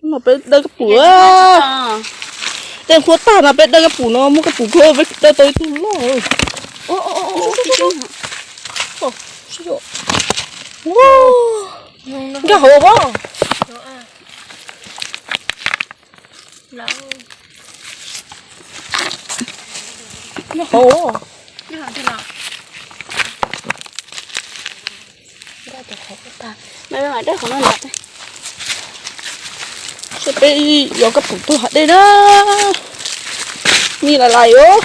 No peb dawj kab pum. Dej qhuav tag no peb dawj kab pum no, muaj kab pum kawg peb dawj tau ib tug loj. Nkag hauv pob. Nkag hauv. Peb yuav kab pum tuag hauv dej na. Ni lais lais os.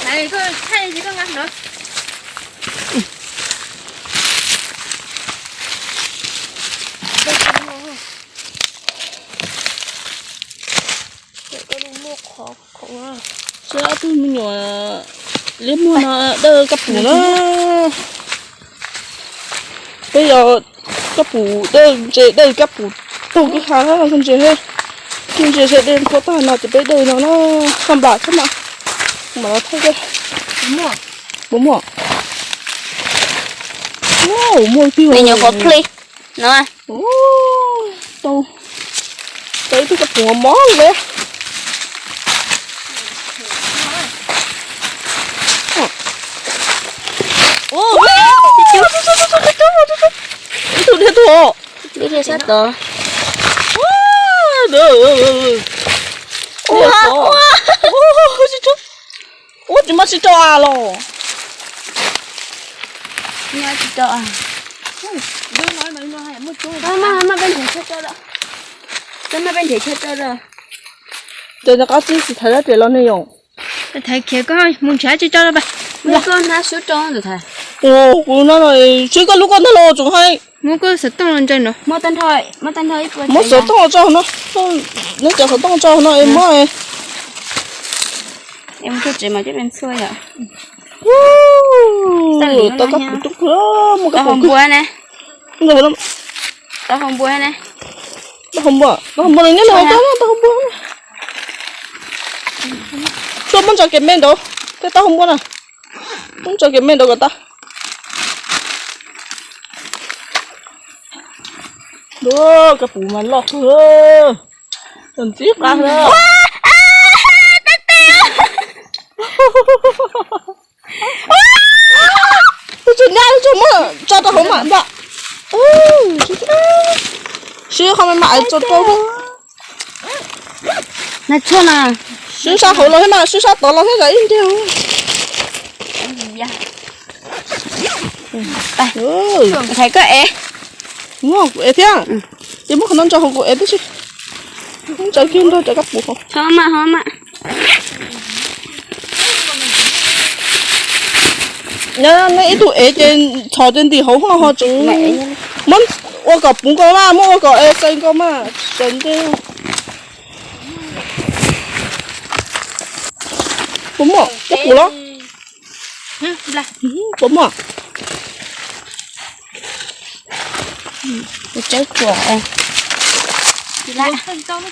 Tsis ob tug me nyuam liab muag no dawj kab pum na. Peb yuav kab pum dawj ntses, dawj kab pum taug kwj ha na, koj ntsia, koj ntsia seb dej qhuav tag no ces peb dawj no na, koj nplam thiab mas, mam los thaij koj. Puas muaj? Muaj ib tug. Tau, tau ib tug kab pum mos mos li. Ib tug thiab tug. Ib tug sab tod. Ua, ua, ua, tsis muaj tsis rau av los. Ces nws qab txib tsis thaiv dab pem los ne yom. Thaiv khiav koj mus nrhiav tsis tso los pas. Ua, kuv no, seb koj lub koj ntag los tseem hais. Muab koj xov tooj los ntsaws no. Muab xov tooj los tso hauv no. Neb cov xov tooj tso hauv no es muab. Tau kab pum coob kawg, muaj kab pum kawg. Tau hau npua, tau hau npua, tau hau npua nyob nram hauv koj, tau hau npua. Tshuav muab ntsaws kev me nraud, tej tau hau npua na. Muab ntsaws kev me nraud kom tau. Kab pum mas loj kawg, ntxim qab na. Tus tsov nyab, tus tsov muab tso rau hauv mas ntag. Sib qhov me mas tso rau. Sib sab hauv los thiab mas, sib sab tod los thiab, ib nteg. Thaiv koj ev. Kuv ev thiab. Ces muab qhov no ntsaws hauv kuv ev tib si. Ntsaws kiag nrog cov kab pum hauv. Nej ib tug ev ces txhos ces ntim hauv ho tseem muab ua kom puv nkaus mas, muab ua kom ev xaws nkaus mas, sawv ntej. Puas muaj kab pum los? Puas muaj?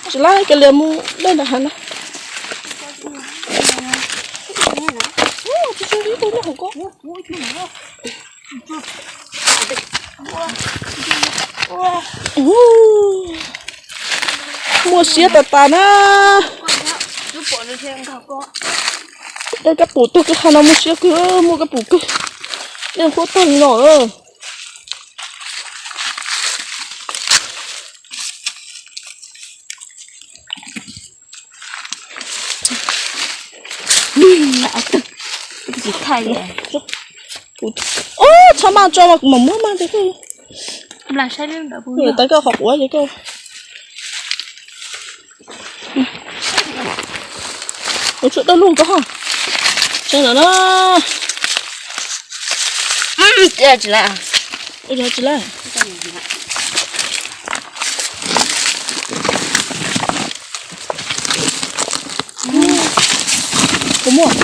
Tsis laib, cia li mus dej nram hav na. Muaj siab tas tas na. Dej kab pum tuag kwj ha no muaj siab kawg, muaj kab pum kawg. Dej qhuav tag li no. Txhob maj tso mas kuv mam muab maj tiag. Tau koj qhov quav ces koj. Ua tshuav dawj lug koj ho. Tseeb no na. Tsis laib. Kuv muaj.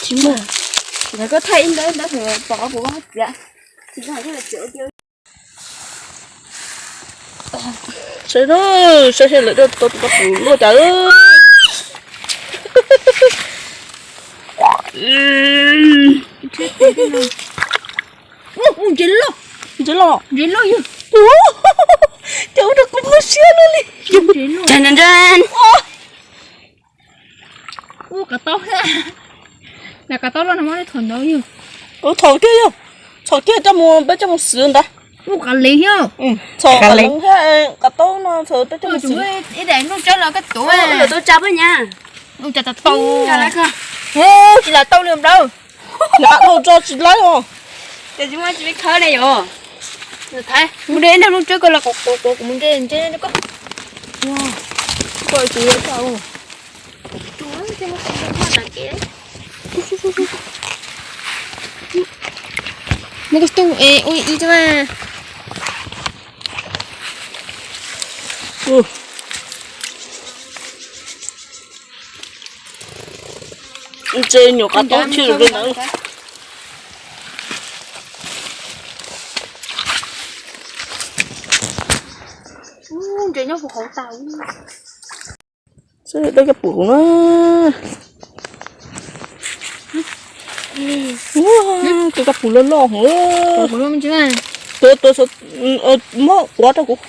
Tsis muaj. Ntawd koj thaij ib nrab, ib nrab pom kuv txiav. Tsis muaj, txiav ua kiag. Saib saib lawv tau tus kab pum luaj cas. Ntses loj, ntses loj, ntses loj yog. Ces ua rau kuv muaj siab no li. Ntses loj. Ua qas taub, qas taub loj no muab thaum ntawd yog. Ua thaum kiag yog, thaum kiag coj mus peb coj mus xwv ntawd. Ua qas lev thiab. Thaum qas lev thiab qas taub no thaum peb coj mus xwv. Ib daim nplooj tsawb los koj tuav. Ua tau tsa pab nyab. Ua tsa tau tau. Tsis lam tau li nplawm. Nqa dhau tso tsis laib os. Ces tsis muaj tsis khawb li yom. Thaiv mus de ib daim nplooj tsawb ko los kuv kuv kuv mus de ntses rau koj. Koj tsis yuav tau. Muab koj xyuj es ua ib tug mas. Ntses nyuam qas taub thiab li ntawd. Ntses nyob puag hauv tas. Xwb dej kab pum na. Tus kab pum loj loj hov. Tuav tuav, muab quav rau kuv.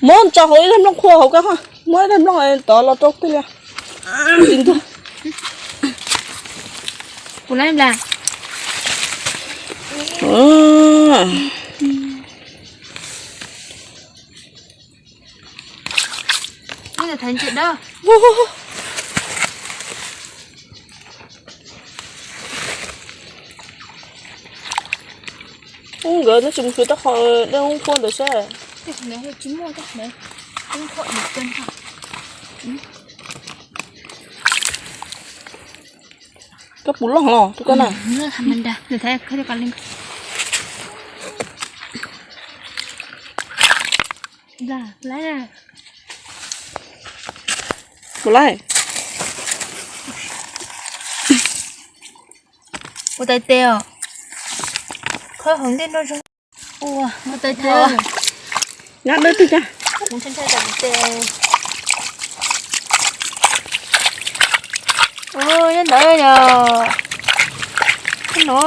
Muab ntsaws hauv ib daim nplooj qhuav hauv koj, muab ib daim nplooj tod los rau twg li. Kuv lab nplas. Ub, nkawd twb tsis mus xyuas rau qhov dej qhuav ntawd seb. Kab pum loj los rau koj na. Mus laij. Ua tais tes os. Khawb hauv ntej nroj zoo. Ua tais tes. Nyab dawb twg cas. Kuv ntshai ntshai tais tes. Nyob ntawd yog. Nyob no.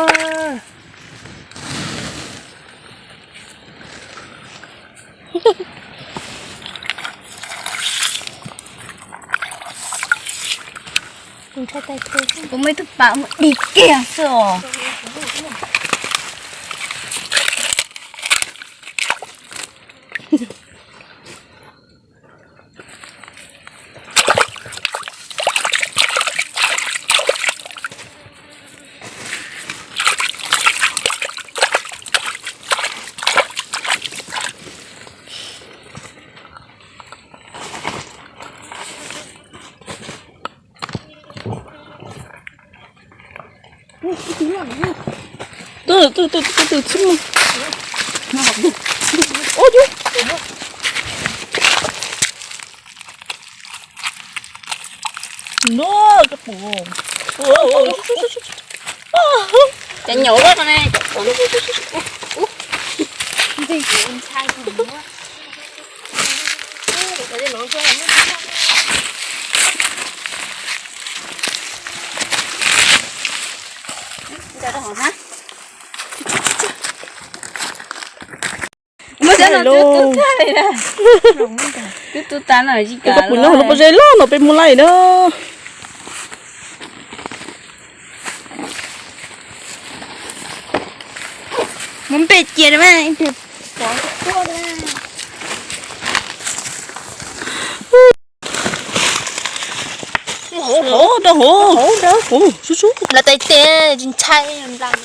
Kuv muaj ib tug pas mus dig kiag xwb os. Tus, tus, tus, tus, tus txhib mus. Ua yus. No, cov pum. Cov nyaum loj no ne, cov pum. Twb tu tas no, twb tu tas no, lub pob zeb loj no peb muab laij na. Muab npe cia rau mas. Hov, hov, hov. Nplas tais tes tsis ntshai nplas.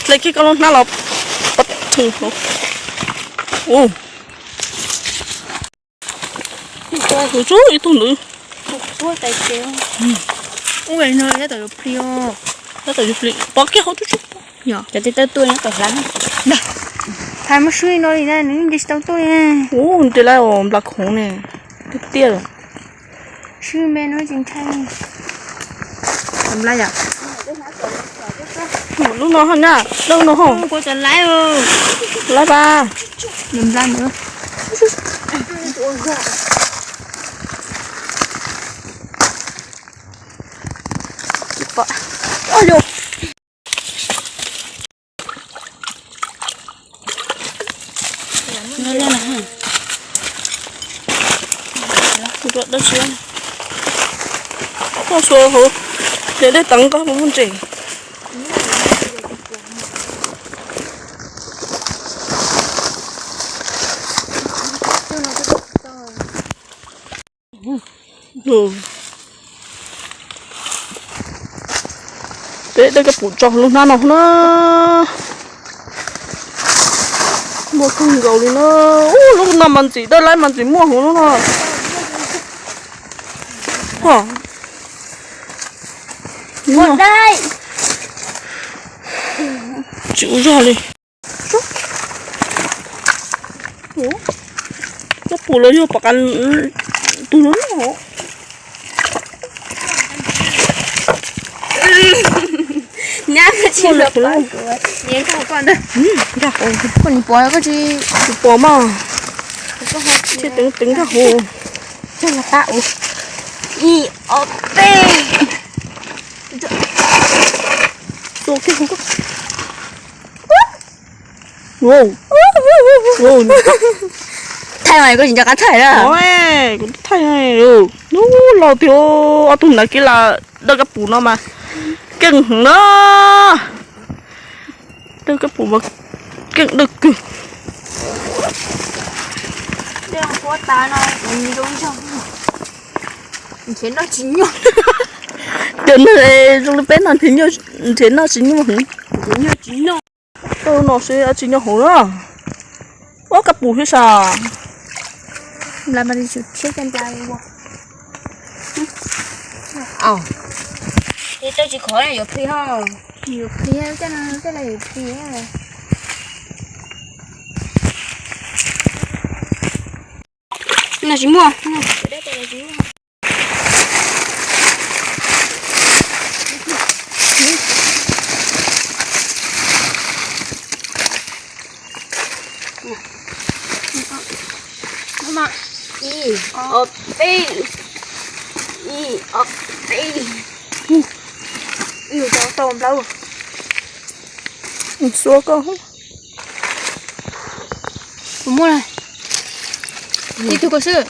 Hle kiag koj lub hnab los pov theem hauv. Tus tsub ib tug ntawd. Ua tais tsev. Ua no tab tom yuav plis os. Tab tom yuav plis. Pov kiag hauv tsuj tsuj. Cov tib tawb tuaj nyob tom hlab. Thaiv muab swb li no li na, nws yeej nce tsis tau tuaj li. Ub, nce lawm os, nplas khoov ne. Tiag tiag. Swb me no tsis ntshai. Nplas yom. Lub no hos na, lub no hos. Kuv tau laiv. Laiv pas. Nplas no. Koj xuas hauv, ces dej teev koj mus muag ntses. Peb dawb kab pum tso lub hnab no na. Muaj kawg nkaus li na. Ub, lub no mas ntxim dawb laib mas ntxim muaj hauv lub no. Tsis ua zog li. Kab pum los yog pom qab tus no. Nyab tsis los pom kuv, niam nkauj koj ntag. Koj nim pom koj tsis, tsis pom mas. Thiaj teev teev nkag hauv. Cog los qab ua ib ob peb. Thaij mas koj tsis nco qab thaij na. Kuv thaij, hnub laus tiag, ob tug nav kiv las dawb kab pum no mas keej heev na. Dawb kab pum mas keej dawb kawg. Cov neeg zoo li peb no nrhiav noj tsis nyuaj heev. Tau no seb tsis nyuaj hauv na. Ua kab pum thiab sas. No tsis muaj. Ib, ob, peb. Ib, ob, peb. Tau nplawg. Xua koj. Puas muaj na? Ib tug koj xwb.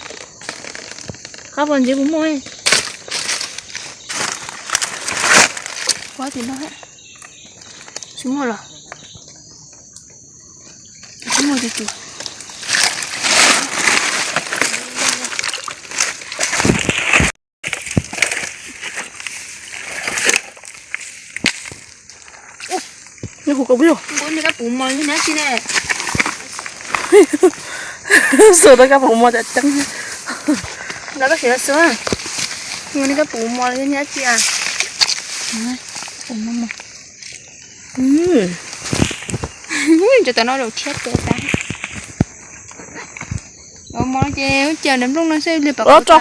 Qab pom ntxiv puas muaj? Qab tim no. Tsis muaj los? Tsis muaj tus tus. Nyob hauv koj puas yog? Nyob kab pum mos li nab tsi ne. Xuas rau kab pum mos cam ceeb. Los koj sim los xuas. Nyob kab pum mos li nab tsi a. Cov tom no laus thiab cov tas. Mos ces cia daim nplooj no xwb li pom quav tag.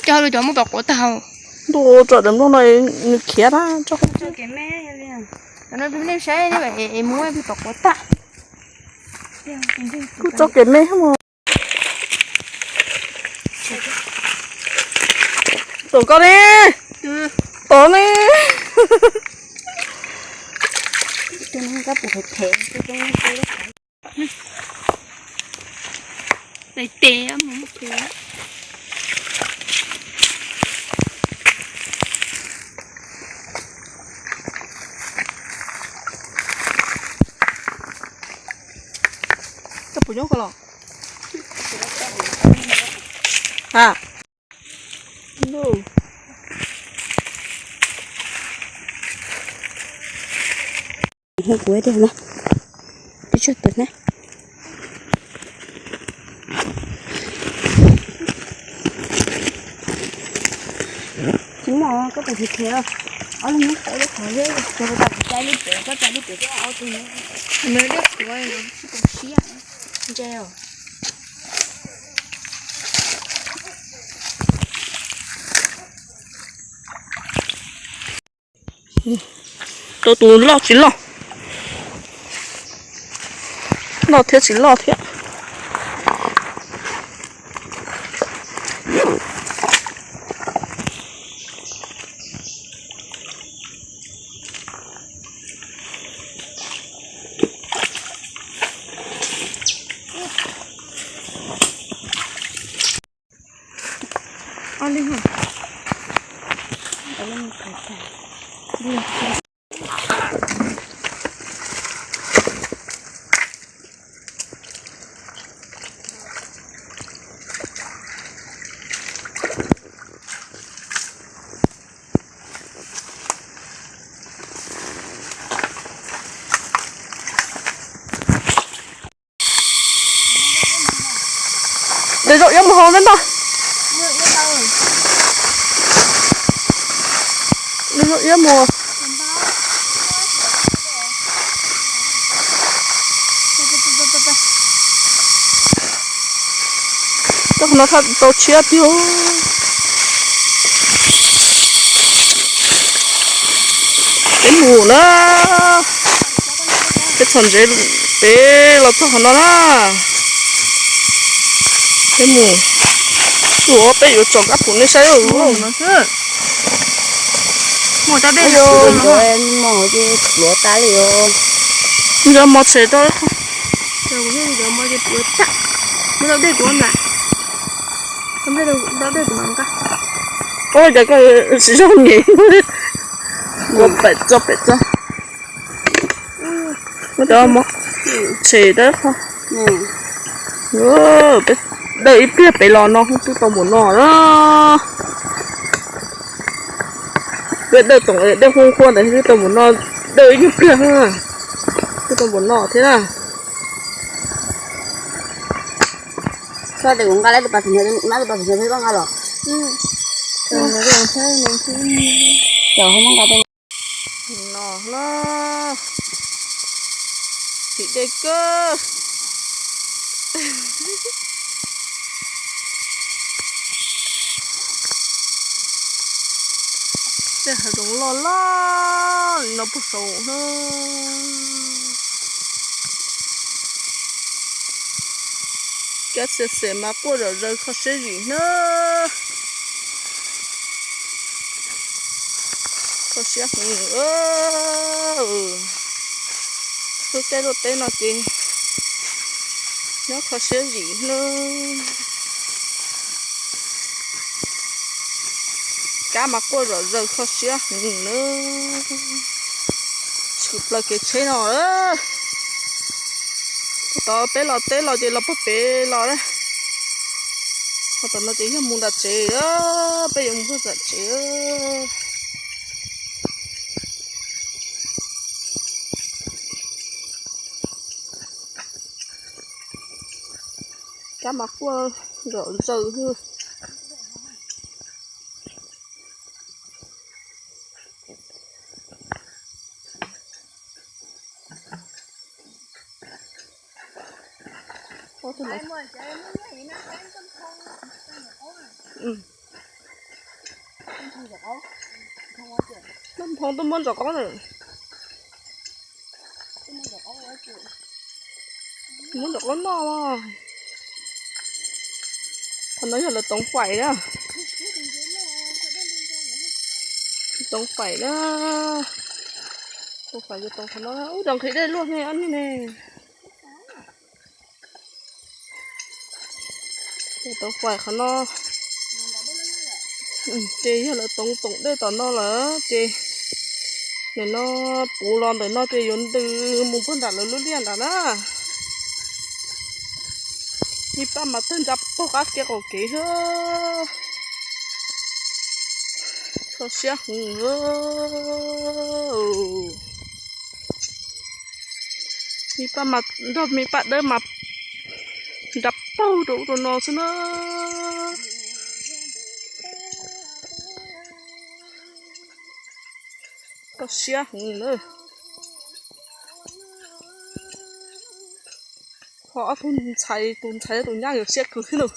Cov hauv lus cov muab pom quav tag. Ntuj, tso daim nplooj no nws khiav na. Tso kev me, nej saib es muab pom quav tag. Kuj tso kev me mus. Tom koj ne. Tom ne. Tes tes mus. Koj puas nyob koj los? Ha. Hu kuv tiag na. Twb tshuav tus na. Koj tus thiv thiv, ob leeg nyob sawv lub qhov zeb, cov tau cai lub pem, koj cai lub pem, koj ob tug nyob. Nws dej kuav tsis tau siab, ntse os. Tau tus loj tsis loj, loj thiab tsis loj thiab. Nws zoo iab mus hauv ntag ntag. Nws zoo iab mus. Tau qhov no tau tshiab tiag. Peb mus na, peb txhom ntsev, peb los txog qhov no na. Peb mus, ua peb yuav tsom kab pum nej saib. Pluav tas li os. Nco mos tshem rau. Ua cas koj tsis zog nyem. Ua pem tso pem tso. Muab cov mos tshem rau. Dawj ib pliag pem los no twb tau npaum no na. Peb dawj toom dej qhuav qhuav ntawd twb tau npaum no, dawj ib nyuag pliag, twb tau npaum no thiab na. Koj tias kuv nqa lawv tus pas txim hnyav, nqa tus pas txim hnyav peb koj nqa los. Cov ho muab nqa tej no na, tim dej kawg. Tej hav zoov loj loj li no puag saud na. Kab xia xem mas quaj zom zaws kho siab zim na. Kho siab heev. Lub caij lub teb no ces nyob kho siab zim na. Kab mas quaj zom zaws kho siab heev na. Tshwm plaws kev tsheb no. Tod peb los teb los ces los puag pem los. Ho tom no ces yog mus nram tsev, peb yuav mus puag nram tsev. Kab mas quaj zom zaws. Npoo tuaj muab ntsos qaub na. Muab ntsos qaub noj. Qhov no yog lawv toov faim na. Toov faim na. Toov faim, toov qhov no. Ub, cov nqhis dej luaj ne, ob niag ne. Toov faim qhov no. Ces yog lawv toov toom dej tom no lawm ces nim no puv los ntawm no ces yuav ntws mus puag nram lawv lub liaj nram na. Ib pab mas tawg nra pog qab kev qaum kev. Kho siab heev. Me paj mas nrog me paj dawb mas nrab paug rau ub rau no xwb na. Txaus siab heev na. Ho ob tug ntxhais, tus ntxhais tus nyab yuav siab kawg thiab na.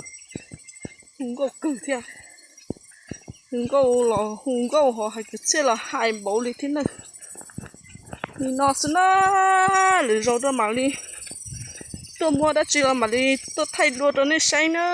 Hu nkauj kawg thiab. Hu nkauj los hu nkauj ho hais kwv txhiaj los hais npaum li thiab na. Nim no xwb na, lwm zaus mam li tuaj muaj dab tsi los mam li tuaj thaij dua rau nej saib na.